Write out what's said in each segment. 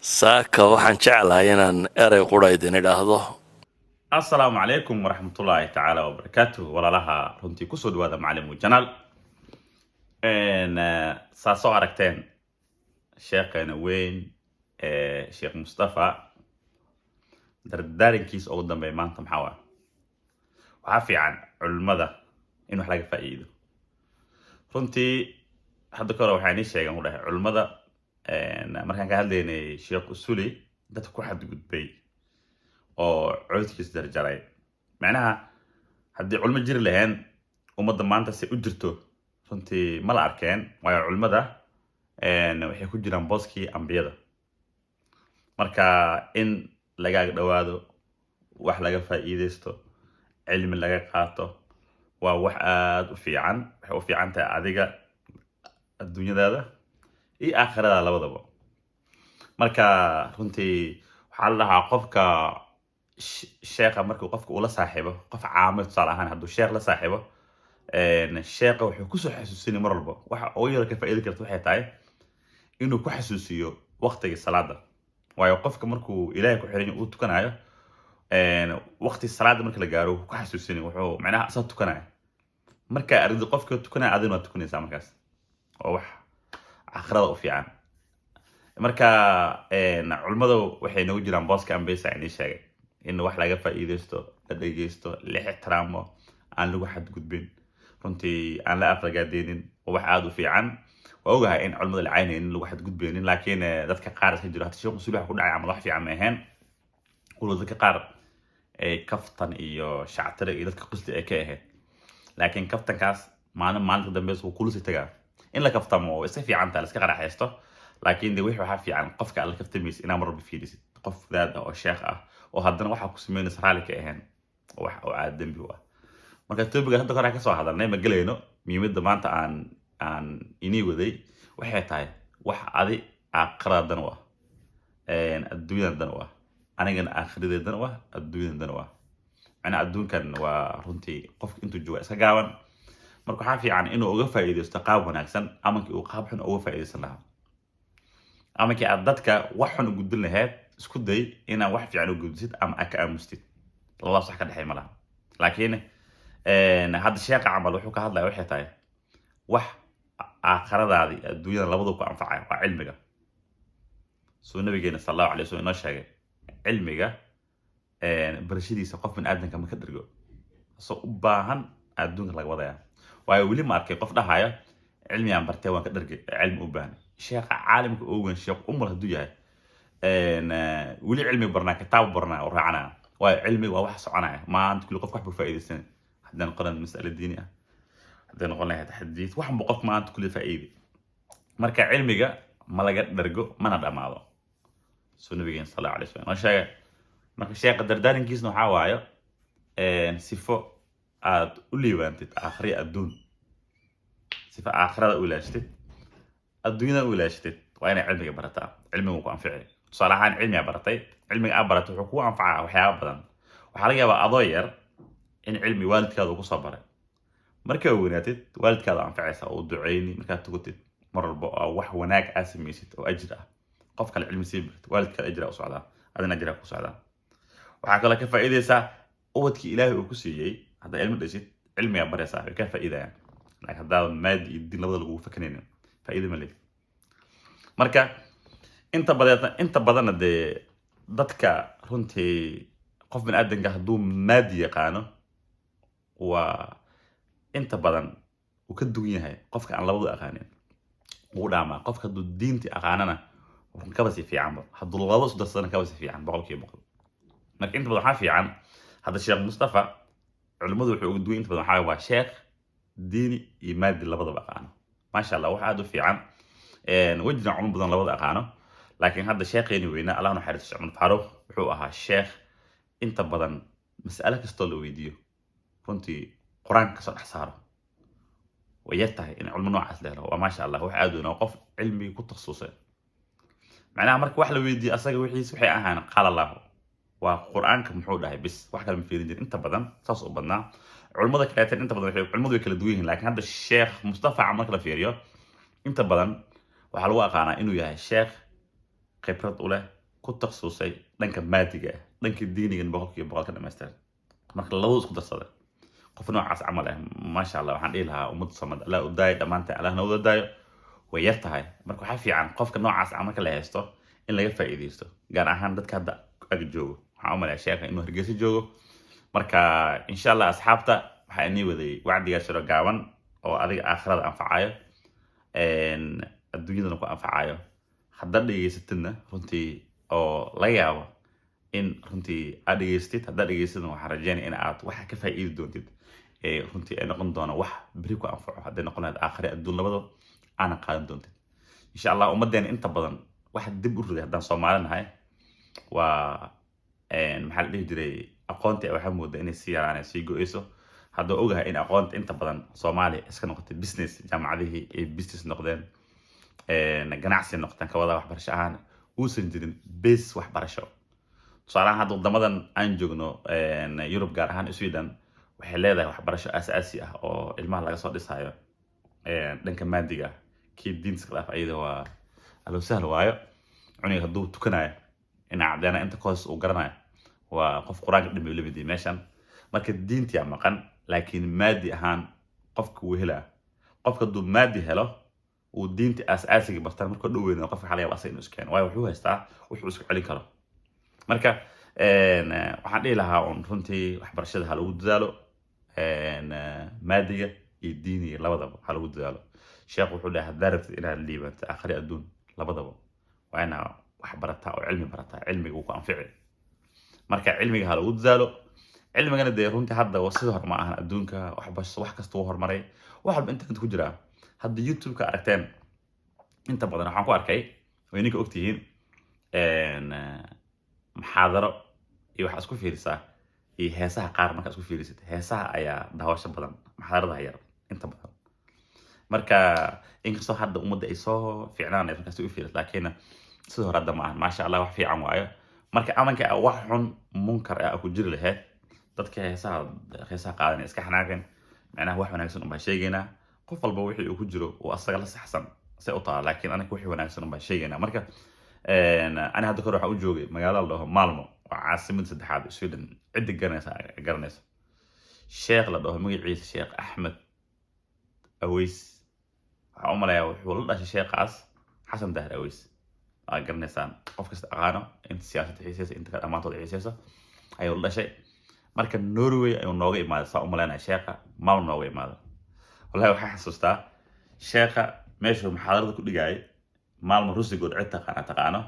Saaka waxaan jeclahay inaan erey qura idin idhaahdo. Asalaamu calaykum waraxmatullaahi tacaala wabarakaatuh. Walaalaha, runtii kusoo dhawaada Macalimu Channel. Saa soo aragteen, sheekheena weyn ee Sheekh Mustafa dardaarankiisa ugu dambeeya maanta maxaa waay? Waxaa fiican culimmada in wax laga faa'iido. Runtii hadda ka hore waxaa inii sheegan u dhahay culimmada, markaan ka hadlaynay Sheekh Usuli, dadka ku xadgudbay oo codkiisa jarjaray. Macnaha, haddii culimo jiri laheen, ummadda maanta si u jirto runtii ma la arkeen, waayo culimmada waxay ku jiraan booskii ambiyada. Marka in lagaaga dhawaado, wax laga faa'iideysto, cilmi laga qaato waa wax aada u fiican. Waxay u fiican tahay adiga, adduunyadaada iyo aakhiradaada labadaba. Marka runtii waxaa la dhahaa qofka sheekha, markuu qofka ula saaxiibo qof caamo, tusaale ahaan hadduu sheekh la saaxiibo, sheekha wuxuu kusoo xasuusinay mar walba. Waxa ugu yaro ka faa'iidi karta waxay tahay inuu ku xasuusiyo waqtiga salaada, waayo qofka markuu Ilaahay ku xiran yahay uu tukanayo, waqti salaada marka la gaaro wuxuu ku xasuusinay, wuxuu macnaha asaa tukanaya. Markaa aragtid qofka tukanaya, adina waa tukanaysaa. Markaas waa wax aakhirada u fiican. Marka culimmadu waxay noogu jiraan booska ambesa inii sheegay, in wax laga faa'iideysto, la dhegeysto, la ixtiraamo, aan lagu xadgudbin, runtii aan la aflagaadeynin, waa wax aada u fiican. Waa ogahay in culimada la caynaynin, lagu xadgudbeynin, laakiin dadka qaar iska jiro. Hata Sheekh Usul waxa ku dhacay camal wax fiican ma ahayn, waliba dadka qaar ay kaftan iyo shactire iyo dadka qusli ay ka ahayd, laakiin kaftankaas maalin maalinta dambe wuu kulusii tagaa. In la kaftamo oo iska fiican tahay, la iska qaraxaysto, laakiin de wixii waxaa fiican qofka aad la kaftamaysid inaa mar walba fiirisid qof wadaad ah oo sheekh ah oo haddana waxaa ku samaynaysa raalli ka ahayn, wax oo aad dembi u ah. Marka topic-ga hadda kore kasoo hadalnay ma gelayno. Muhiimadda maanta aan inii waday waxay tahay wax adi aakhirada dan u ah, adduunyada dan u ah, anigana aakhiradeed dan u ah, adduunyada dan u ah. Macnaa, adduunkan waa runtii qofka intuu jooga iska gaaban. Marka waxaa fiican inuu uga faa'iidaysto qaab wanaagsan amankii uu qaab xun uga faa'iidaysan lahaa. Amankii aad dadka wax xun u gudbin lahayd, isku day inaad wax fiican u gudbisid ama aad ka aamustid. Labadaas wax ka dhexey ma laha. Laakiin hadda sheekha camal wuxuu ka hadlaya waxay tahay wax aakhiradaadii adduunyada labadu ku anfacaya, waa cilmiga. Suu nabigeena sal Allahu alay wasallam inoo sheegay, cilmiga barashadiisa qof bin aadanka ma ka dhergo, asoo u baahan adduunka laga wadaya. Waayo weli ma arkay qof dhahaya cilmigaan bartee waan ka dhergay, cilmi u baahan. Sheekha caalimka ugu weyn, Sheekh Umar, hadduu yahay, weli cilmi barnaa, kitaab barnaa oo raacanaya, waayo cilmiga waa wax soconaya. Maanta kulli qof wax buu faa'iidaysanay, hadday noqon lahayd mas'ale diini ah, hadday noqon lahayd xadiis, waxan buu qofka maanta kulli faa'iiday. Marka cilmiga ma laga dhergo mana dhamaado, suu nabigeen sal Allahu alay wasallam noo sheegay. Marka sheekha dardaarankiisna waxaa waayo sifo aad u liibaantid aakhriya adduun, sifo aakhirada u ilaashatid, adduunyada u ilaashatid, waa inay cilmiga barataa. Cilmigu ku anfici. Tusaale ahaan, cilmiga baratay, cilmiga aad baratay wuxuu kugu anfacaa waxyaaba badan. Waxaa laga yaabaa adoo yar in cilmi waalidkaada uu kusoo baray. Markaa weynaatid, waalidkaada anfacaysa oo duceyni. Markaad tukatid mar walba oo wax wanaag aad samaysid oo ajir ah, qof kale cilmi sii bartid, waalidkaada ajira u socdaa, adina ajira ku socdaa. Waxaa kaloo ka faa'iidaysaa ubadkii Ilaahay uu ku siiyey. Haddaa ilmo dhashid, cilmigaa baraysaa, way ka faa'iidayaan. Laakiin haddaad maadi iyo diin labada lagugu fakanaynin, faa'iido ma lehi. Marka inta badeedna, inta badanna dee dadka runtii qof bini aadanka hadduu maadi yaqaano, waa inta badan uu ka duwan yahay qofka aan labadu aqaanin, wuu dhaamaa. Qofka hadduu diinti aqaanana kaba sii fiicanba, hadduu labada isku darsadana kaba sii fiican, 100%. Marka inta badan waxaa fiican, hadda Sheekh Mustafa culimmadu wuxuu uga duwan inta badan waxaa waa sheekh diini iyo maadi labadaba aqaano. Maasha Allah, wax aada u fiican. Way jiraan culimo badan labada aqaano, laakiin hadda sheekheeni weynaa, Allah naxariisto, Sheekh Cumar Faaruq, wuxuu ahaa sheekh inta badan mas'alo kastoo la weydiiyo runtii Qur-aanka kasoo dhex saaro. Way yar tahay in culimo noocaas la helo. Waa maasha Allah, wax aada weyn oo qof cilmigi ku takhasusay. Macnaha, marka wax la weydiiyo asaga wixiis waxay ahaan qaala Allahu, waa Qur-aanka muxuu dhahay bis, wax kale ma fiirin jirin. Inta badan saas u badnaa. Culimmada kaleetan inta badan waxay, culimmadu way kala duwan yihiin, laakiin hadda Sheekh Mustafa marka la fiiriyo, inta badan waxaa lagu aqaanaa inuu yahay sheekh. Khibrad u leh, ku takhasusay dhanka maadiga ah, dhanka diinigan 100% ka dhamaystiran. Marka labadu isku darsaday, qof noocaas camal ah, maasha Allah, waxaan dhihi lahaa ummadda Soomaalida Allah u daayo dhammaanta, Allahna wada daayo. Way yar tahay. Marka waxaa fiican qofka noocaas camal marka la haysto in laga faa'iidaysto, gaar ahaan dadka hadda ag joogo. Waxaan u malaya sheekha inuu Hargeysa joogo. Marka insha Allah, asxaabta, waxaa inii waday wacdigaas yaro gaaban oo adiga aakhirada anfacayo, adduunyadana ku anfacayo. Haddaad dhegeysatidna runtii oo laga yaabo in runtii aad dhegeysatid, haddaad dhegeysatidna, waxaan rajeynaya in aad waxa ka faa'iidi doontid ee runtii ay noqon doono wax beri ku anfaco, hadday noqon lahayd aakhire adduun labado aana qaadan doontid insha Allah. Ummaddeena inta badan waxa dib u riday haddaan Soomaali nahay waa, maxaa la dhihi jiray, aqoonta. Waxaa moodaa inay sii yaraan, sii go-eyso. Hadduu ogahay in aqoonta inta badan Soomaaliya iska noqotay business, jaamacadihii ay business noqdeen, ganacsi noqdeen, ka wada waxbarasho ahaan uusan jirin base waxbarasho. Tusaalahaan hadda wadamadan aan joogno, Yurub, gaar ahaan Sweden, waxay leedahay waxbarasho asaasi ah oo ilmaha laga soo dhisayo dhanka maadiga ah. Kii diinta iska dhaaf, ayada waa allo sahl waayo. Cuniga hadduu tukanayo ina caddeena inta koos uu garanayo, waa qof Qur-aanka dhamiyo lamid yahay meeshan. Marka diintiyaa maqan, laakiin maadi ahaan qofka wuu helaa. Qofka hadduu maadi helo, uu diinta aas-aasiga bartaan, markuu dhow weynaado qofka waxaa laga yaaba asaga inuu iskeeno, waayo wuxuu haystaa wuxuu isku celin karo. Marka waxaan dhihi lahaa un runtii waxbarashada ha lagu dadaalo, maadiga iyo diiniga labadaba ha lagu dadaalo. Sheekh wuxuu dhahay, haddaa rabtid inaad liibanto aakhiri adduun labadaba, waa inaa wax barataa oo cilmi barataa. Cilmiga wuu ku anfici. Marka cilmiga ha lagu dadaalo. Cilmigana dee runtii hadda sida hore ma ahan adduunka. Waxbas wax kasta wuu horumaray, wax walba internet ku jiraa. Hadda YouTube-ka aragteen, inta badan waxaan ku arkay oo idinka ogtihiin, muxaadaro iyo waxaa isku fiirisaa iyo heesaha qaar. Markaa isku fiirisid, heesaha ayaa daawasho badan, muxaadaradaha yar inta badan. Marka inkastoo hadda ummadda ay soo fiicnaanayso markaas u fiiriso, laakiin sida hore hadda ma ahan. Maasha Allah, wax fiican waayo. Marka amanka wax xun munkar ah ku jiri lahayd, dadka heesaha qaadanaya iska xanaaqeen. Macnaha wax wanaagsan unbaa sheegaynaa. Qof walba wixii uu ku jiro uu asaga la saxsan se u taala, laakiin aniga wixii wanaagsan unbaa sheegaynaa. Marka ani hadda kor waxaa u joogay magaalada la dhaho Malmo, waa caasimada saddexaad Sweden. Ciddi garanaysa garanaysa. Sheekh la dhaho magaciisa Sheekh Axmed Aweys, waxaa u malayaa wuxuu la dhashay sheekhaas Xasan Dahir Aweys. Waa garanaysaan, qof kasta aqaano, inta siyaasadda xiiseysa, inta kale dhammaantood xiiseysa ayuu la dhashay. Marka Norway ayuu nooga imaaday, saa u malaynaya, sheekha Malmo nooga imaaday. Wallahi waxaa xasuustaa sheekha meeshuu muxaadarada ku dhigayay Maalmo Rusigood. Cid taqaana taqaano.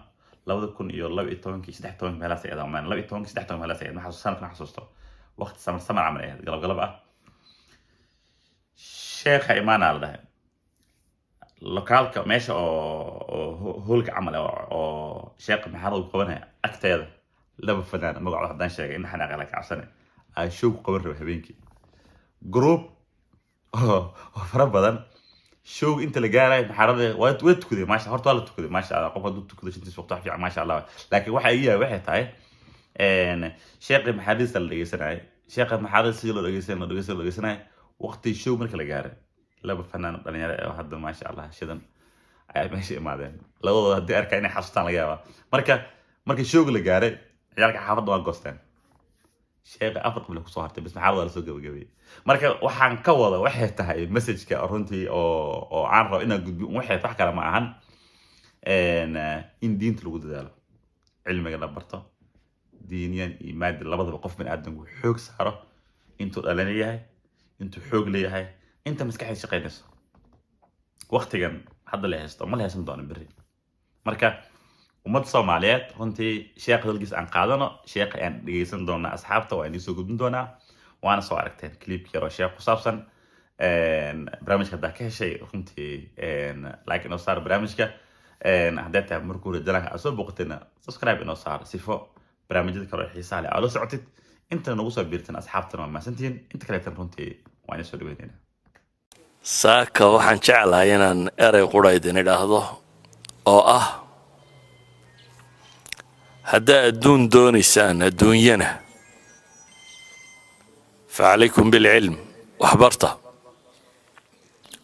2012-kii, 13-kii meelahaas ay ahayd, 12-kii, 13 meelahaas ay ahayd. Ma xasuusto sanadka, ma xasuusto waqti. Samar samar camal ay ahayd, galab galab ah. Sheekha imaanaa la dhahay lokaalka, meesha oo hoolka camal ah oo sheekha muxaadarada ku qabanaya agteeda, laba fanaan, magacooda haddaan sheegay in xanaaqe la kacabsane, aa show ku qaban raba habeenkii. Group oo fara badan show inta la gaarayo muxaadarada waa tukaday, maasha. Horta waa la tukaday, maasha Allah. Qof hadduu tukado shantiis waqti, wax fiican, maasha Allah. Laakiin waxa iga yahay waxay tahay, sheekhi maxaadiista la dhegeysanayay, sheekha maxaadarada sidii loo dhegeysanay, loo dhegeysanay, loo dhegeysanay, waqti show marka la gaaray, laba fanaan dhalinyaro oo hadda maasha Allah shidan ayaa meesha imaadeen. Labadooda haddii arkaa inay xasuustaan laga yaabaa. Marka showga la gaaray, ciyaalka xaafadda waa goosteen. Sheekha afar qibla kusoo hartay bas, maxaa lasoo gabagabeeyey. Marka waxaan ka wada waxay tahay messageka runtii oo aan rabo inaan gudbiyo waxay wax kale ma ahan, in diinta lagu dadaalo, cilmiga la barto, diiniyan iyo maadi labadaba. Qof bini aadamku xoog saaro intuu dhalan yahay, intuu xoog leeyahay, inta maskaxda shaqaynayso. Waqtigan hadda la haysto ma la haysan doono berri. Marka ummadda Soomaaliyeed runtii sheekha dalkiisa aan qaadano. Sheekha ayaan dhegeysan doonaa, asxaabta waa idiin soo gudbin doonaa. Waana soo aragteen clipki yaroo sheekh ku saabsan. Barnaamijka haddaa ka heshay, runtii like inoo saar barnaamijka. Hadday tahay markuu hore channelka aad soo booqatayna, subscribe inoo saar sifo barnaamijyada kale oo xiisaha leh aad la socotid. Intana nagu soo biirtan, asxaabtana waa mahadsantihiin. Inta kaleetan runtii waa idin soo dhaweynayna. Saaka waxaan jeclahay inaan erey qura idin idhaahdo oo ah: haddaa adduun doonaysaan, adduunyana, فعليكم بالعلم, waxbarta.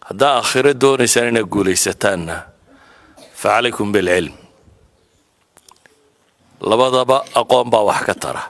Haddaa aakhiro doonaysaan inaad guulaysataanna, فعليكم بالعلم. Labadaba aqoon baa wax ka tara.